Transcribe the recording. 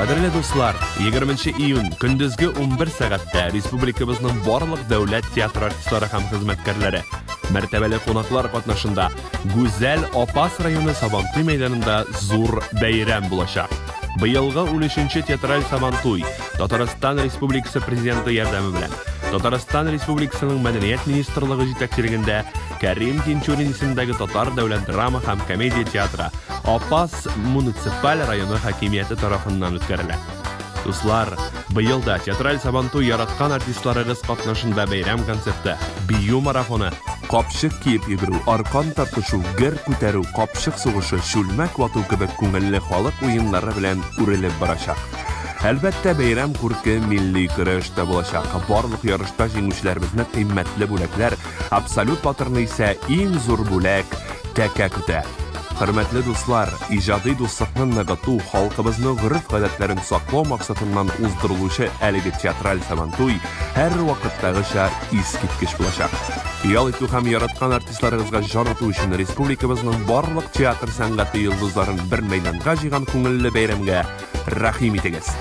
Кадерле дуслар, 20 июнь көндезге 11 сәгатьтә республикабызның барлык дәүләт театр артистлары һәм хезмәткәрләре, мәртәбәле кунаклар катнашында Гүзәл Апас районы Сабантуй мәйданында зур бәйрәм булачак. Быелгы 13 театраль Сабантуй Татарстан Республикасы Президенты ярдәме белән Татарстан Республикасының Мәдәният министрлыгы җитәкчелегендә Кәрим Тинчурин исемендәге Татар дәүләт драма һәм комедия театры Апас муниципаль районы хакимияте тарафыннан үткәрелә. Дуслар, быел да театраль Сабантуй яраткан артистларыгыз катнашында бәйрәм концерты, бию марафоны, капчык киеп йөгерү, аркан тартышу, гер күтәрү, капчык сугышы, чүлмәк вату кебек күңелле халык уеннары белән үрелеп барачак. Әлбәттә, бәйрәм күрке милли көрәш тә булачак. Барлык ярышта җиңүчеләребезне кыйммәтле бүләкләр, абсолют батырны исә иң зур бүләк, тәкә көтә. Хөрмәтле дуслар, иҗади дуслыкны ныгыту, халкыбызның гореф-гадәтләрен саклау максатыннан уздырылучы әлеге театраль Сабантуй һәрвакыттагыча искиткеч булачак. Ял итү һәм яраткан артистларыгызга җан ату өчен республикабызның барлык театр сәнгате йолдызларын бер мәйданга җыйган күңелле бәйрәмгә рәхим итегез!